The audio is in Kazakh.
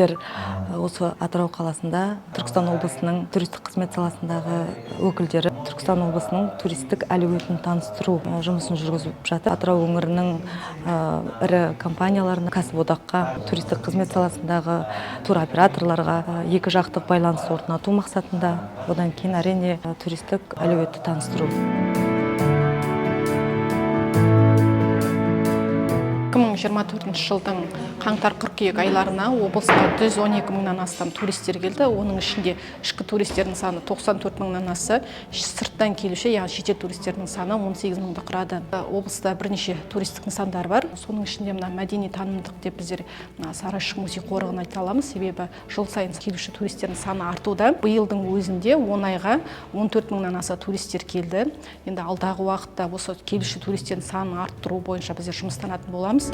Біздер осы Атырау қаласында Түркістан облысының туристік қызмет саласындағы өкілдері Түркістан облысының туристік әлеуетін таныстыру жұмысын жүргізіп жатыр. Атырау өңірінің ірі компанияларына, кәсіподаққа, туристік қызмет саласындағы туроператорларға екі жақтық байланыс орнату мақсатында, одан кейін, әрине, туристік әлеуетті таныстыру. 2024 жылдың қаңтар, қыркүйек айларына облысқа 112 мыңнан астам туристер келді. Оның ішінде ішкі туристердің саны 94 мыңнан асса, сырттан келуші, яғни шетел туристерінің саны 18 мыңды құрады. Облыста бірнеше туристік нысандар бар. Соның ішінде мына мәдени танымдық деп біздер мына Сарайшық музей қорығын айта аламыз, себебі жыл сайын келуші туристердің саны артуда. Биылдың өзінде 10 айға 14 мыңнан аса туристер келді. Енді алдағы уақытта осы келуші туристердің санын арттыру бойынша біздер жұмыстанатын боламыз.